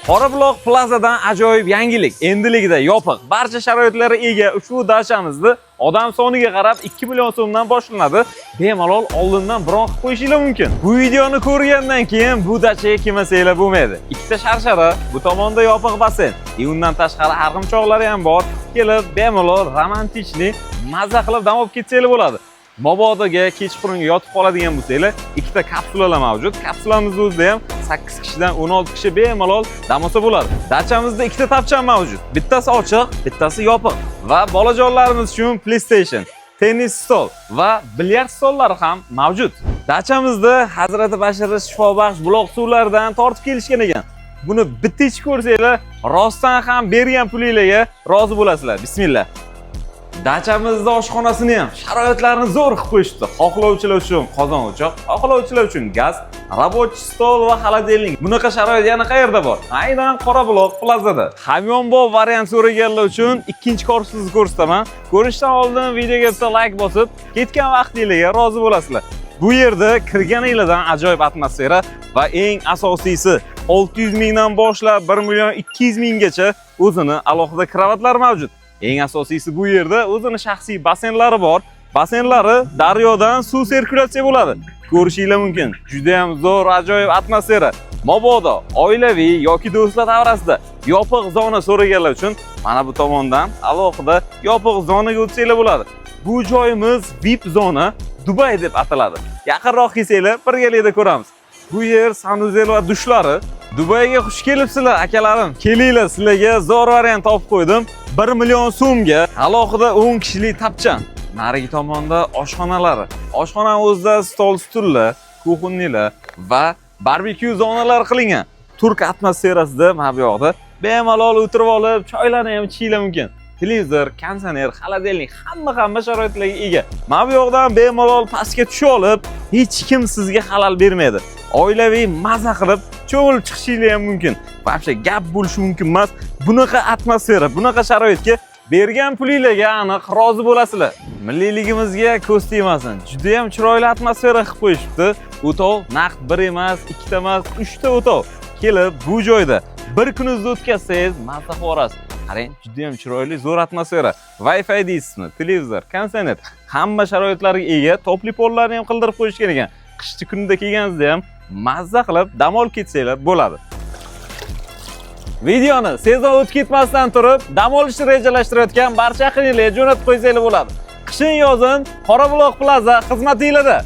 Qorabuloq Plazadan ajoyib yangilik. Endilikda yopiq, barcha sharoitlarga ega ushbu dachamizni odam soniga qarab 2 million so'mdan boshlanadi. Bemalol oldindan bron qilib qo'yishinglar mumkin. Bu videoni ko'rgandan keyin bu dachaga kelmasanglar bo'lmaydi. Ikkita sharshara, bu tomonda yopiq basseyn. Undan tashqari arg'imchoqlari ham bor. Kelib bemalol романтичный mazza qilib dam olib ketsanglar bo'ladi. Mabodoga kechqurunga yotib qoladigan bo'lsanglar, ikkita kapsulalar mavjud. Kapsulamizni o'zida ham 8 kishidan 16 kishi bemalol dam olsa bo'ladi. Dachamizda ikkita tapchan mavjud. Bittasi ochiq, bittasi yopiq va bolajonlarimiz uchun PlayStation, tennis stol va bilyard stollari ham mavjud. Dachamizda Hazrati Bashir shifobaxsh buloq suvlaridan tortib kelishgan ekan. Buni bitta ichib ko'rsanglar, rostdan ham bergan pulinglarga rozi bo'lasizlar. Bismillah. Dachamizda oshxonasini ham sharoitlarini zo'r qilib qo'yishibdi. Xohlovchilar uchun qozon o'choq, xohlovchilar uchun gaz, рабочий stol va холодильник. Bunaqa sharoit yana qayerda bor? Aynan Qorabuloq Plazada. Hamyonbop variant so'raganlar uchun ikkinchi korpusimizni ko'rsataman. Ko'rishdan oldin videoga bitta like bosib, ketgan vaqtinglarga rozi bo'lasizlar. Bu yerda kirganinglardan ajoyib atmosfera va eng asosiysi 600 mingdan boshlab 1 million 200 minggacha o'zini alohida kravatlar mavjud. Eng asosiysi, bu yerda o'zini shaxsiy basseynlari bor. Basseynlari daryodan suv sirkulyatsiya bo'ladi. Ko'rishinglar mumkin. Juda ham zo'r, ajoyib atmosfera. Mabodo oilaviy yoki do'stlar davrasida yopiq zona so'raganlar uchun mana bu tomondan alohida yopiq zonaga o'tsanglar bo'ladi. Bu joyimiz VIP zona, Dubay deb ataladi. Yaqinroq kelsanglar, birgalikda ko'ramiz. Bu yer санузел va dushlari. Dubayga xush kelibsizlar, akalarim. Kelinglar, sizlarga zo'r variant topib qo'ydim. 1 million so'mga alohida 10 kishilik tapchan. Narigi tomonda oshxonalari. Oshxona o'zida stol, stullar, кухонный lar va barbekyu zonalari qilingan. Turk atmosferasida mana bu yoqda bemalol o'tirib olib, choylarni ham ichishinglar mumkin. Televizor, konditsioner, холодильник, hamma sharoitlarga ega. Mana bu yoqdan bemalol pastga tushib olib, hech kim sizga xalal bermaydi. Oilaviy maza qilib cho'milib chiqishinglar ham mumkin. Вообще gap bo'lishi mumkin emas. Bunaqa atmosfera, bunaqa sharoitga bergan pulinglarga aniq rozi bo'lasizlar. Milliyligimizga ko'z tegmasin. Juda ham chiroyli atmosfera qilib qo'yishibdi. O'tov naqd bir emas, ikkita emas, uchta o'tov. Kelib bu joyda bir kuningizni o'tkazsangiz, mazza qilib yuborasiz. Qarang, juda ham chiroyli, zo'r atmosfera. Wi-Fi deysizmi, televizor, konditsioner, hamma sharoitlarga ega, тёплый пол larni ham qildirib qo'yishgan ekan. Qishchi kunida kelganingizda ham mazza qilib dam olib ketsanglar bo'ladi. Videoni sezon o'tib ketmasdan turib, dam olishni rejalashtirayotgan barcha yaqinlarga jo'natib qo'ysanglar bo'ladi. Qishin yozin Qorabuloq Plaza xizmatinglarda.